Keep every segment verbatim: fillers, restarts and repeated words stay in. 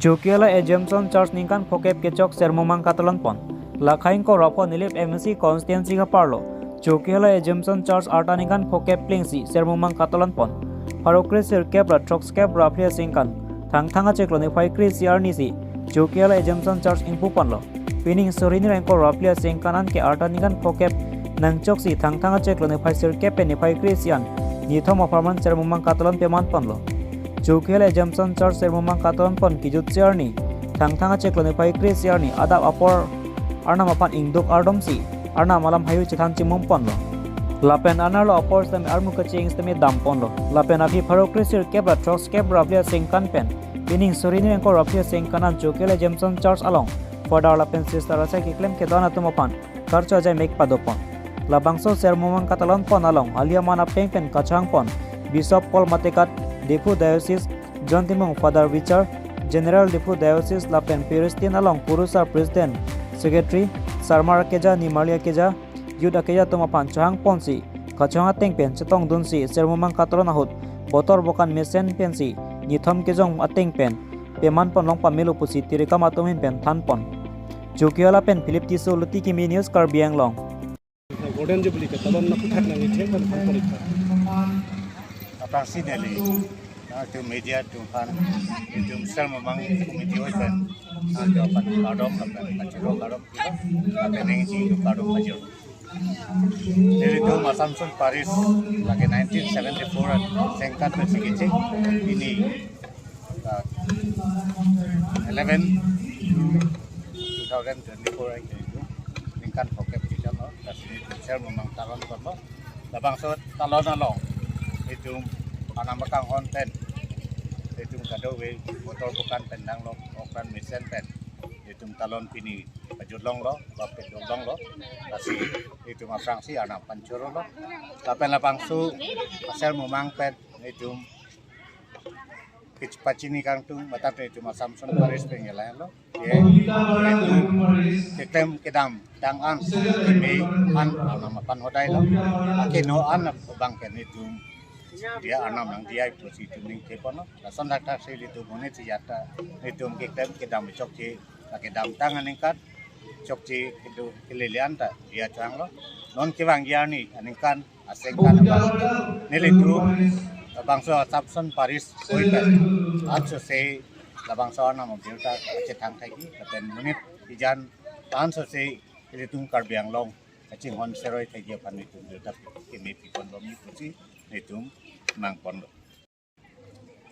Chokihola Assumption Church ningkan phokep kechok Sermumang katalon pon. Lakhaing ko Rapho Nilip M A C constituency kaparlo Chokihola Assumption Church arta ningkan phokep plengsi Sermumang katalon pon. Pharo kre sirkep ra throksi kep ra phli asengkan Thangthang achiklo niphai kre isi arni si Chokihola Assumption Church ingpu ponlo. Pining suri ni ingkoi ra phli asengkan an ke arta ningkan phokep nangchoksi Thangthang achiklo niphai sirkep pen niphai kre isi an nithom apharman Sermumang katalon peman ponlo. Chokihola Assumption Church Sermumang katalon pon kejutsi arni Thangthang achiklo niphai kre isi arni adap apor Arnam aphan ingduk ardomsi Arnam alam hayu chethan chimum ponlo. Lapen anerlo apor sitame armu kaching sitame dam ponlo. Lapen aphi pharo kre sirkep ra throksi kep ra phli asengkan pen pining suri ni ingkoi ra phli asengkan an Chokihola Assumption Church along Father lapen Sister asai keklem kedo-an atum aphan karcho ajai mek padopon. Labangso Sermumang katalon pon along hali aman apeng pen kachehang pon Bishop Paul Matekat, Diphu Diocese, John Timung, Father Richard, General Diphu Diocese lapen Presbyterian along kurusar President, Secretary, Sarmar akeja, Nimarli akeja, Youth akeja atum aphan chehang ponsi kachehang ateng pen chetongdunsi Sermumang katalon ahut botor bokan mesen pensi nithom kejong ateng pen peman pon long pamelo pusi tirikam atum ahin pen than pon. Chokihola pen Philip Tisso, Luti Kimi News, Karbi Anglong. Golden Jubilee katalon na puthak nang ithek pen pon pon ikha. Aphrangsi neli, ah, itum media atum aphan, itum Sermumang committee oi pen, ah, jo pan kardom, lapen kachiro kardom, lapen neng ji kardom kachiro. Nelitum Assumption Parish lake nineteen seventy-four an sengkan pen si kecheng, pini, ah, eleven two thousand twenty-four an nelitum ningkan phokep kejamlo, lasi nelitum Sermumang talon ponlo. Labangso talon along itum Arnam akanghon pen itum kadokave botor bokan pen nanglo, okran mesen pen itum talon pini pajut longlo, bapet longlo, lasi itum aphrangsi Arnam aphan chorolo. Lapen labangso Sermumang pen itum kich pachini kangtung matan itum Assumption Parish pen ngelaylo. Ye, itum keklem kedam tang an, keme an Arnam aphan hodailo. Akeno an abang pen itum diya Arnam nangdiya pusi itum ningke ponlo. Lason dak thaksi itum monit si jata itum keklem kedam chokche, kedam tang aningkan chokche kedo kelele an ta diya changlo. Non kevangji arni aningkan asengkan abang nelitum labangso Assumption Parish oi pen ansose labangso Arnam abirta chethang thaiki, lapen monit ijan ansose ilitum Karbi Anglong kachinghon seroi thaiki aphan itum birta keme pi ponlo mi pusi itum nang ponlo.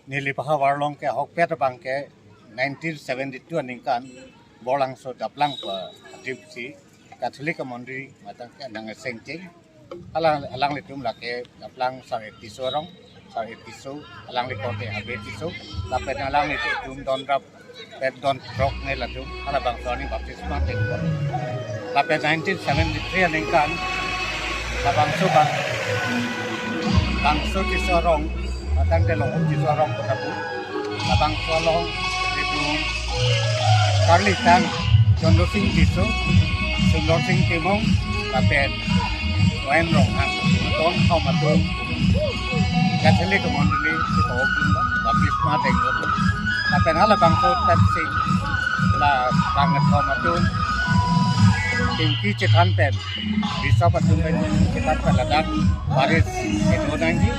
Neli pahavar along ke ahokpet abang ke nineteen seventy-two aningkan Borlangso Daplang pa adipsi Catholic amondri matan ke nang sengcheng. Alang, alanglitum lake Daplang Sar Tisso arong, Sar Tisso, alangli korte Habe Tisso, lapen alanglitum donrap pet don throk ne latum, halabangso arni baptisma tengpon. Lapen nineteen seventy-three aningkan, labangso bang, bangso Tisso arong, atang de long Tisso arong kota bu, labangso along itum karli tang, Chondro Sing Tisso, Sundor Sing Timung, lapen Wain Ronghang, ton hau matum, Catholic mondoli si tohok dun ba, baptisma denglo. Lapen halabangso pen si, labang thom atum, tingki chethan pen, Bishop atum pen chethan pen ladak, Parish kedo nangji,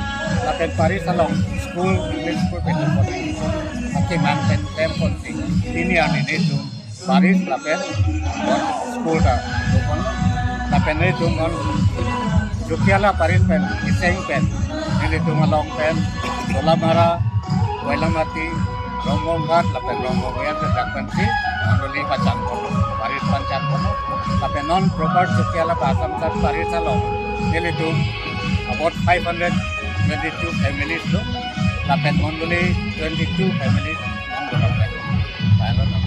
lapen Parish along, school, English school pen kedo nangji. Akemang pen tempon si, pini arni nelitum, Parish lapen school ta dopon. Lapen nelitum non Chokihola Parish pen, Iseng pen, nelitum along pen, Dolamara, Koilamati, Rongbonghat, lapen Rongbong Oyan dak pensi mondoli pachan pon, Parish pachan pon. Lapen non proper Chokihola Assumption Parish along nelitum about five hundred twenty-two families do. Lapen mondoli twenty-two families non dolong pen. Pailo non.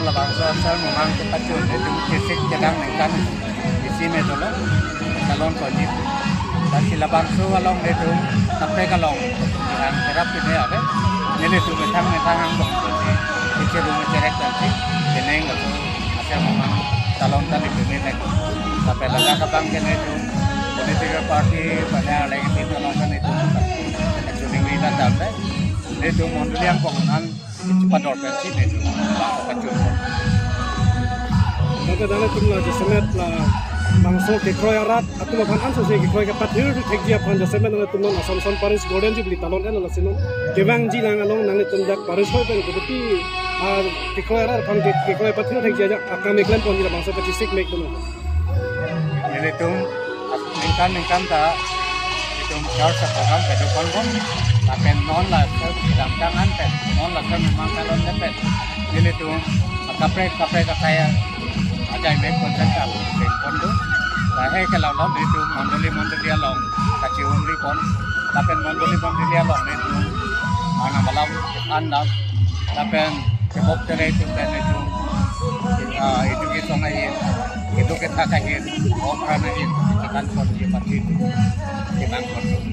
Labangso Sermumang kepachun nelitum kesik kedang ningkan isi me dolo, talon ponji. Lasi labangso along nelitum tape kalong, yang kerap ini ada. Nelitum methang methang ang bong ponji, kecil rumah cerek tadi, keneng atau Sermumang talon tadi kami nek. Tapi laga kabang ke nelitum political party, banyak lain itu talon kan itu. Actually, kita tahu deh. Nelitum mondoli yang bangunan Pador pensi netum bangso kachun. Maka dale tum la jasemet la bangso kekroi arat atum aphan ansose kekroi kepathir thekji aphan jasemet nangtum non Assumption Parish Golden Jubilee talon en lasi non kevangji lang along nangtum dak parish hoi pen kebuti, ah, kekroi arat aphan ke, kekroi pathir thekji aja akam keklem ponji la bangso kachisik mek tum. Nelitum ningkan ningkan ta itum church program kedo ponbom. Lapen non la kedamtang an pen, non la kememang kalon pen, nelitum kaprek kaprek akai ajai mek konsen ta pen pon do. Lahei ke laulon nelitum mondoli mondoli along kachiumri pon. Lapen mondoli mondoli along nelitum arnam alam, an dam, lapen kebok tere itum pen itum, ah, education ahin, itum kethak ahin, okran ahin, akan pon di pati itum, kinang pon.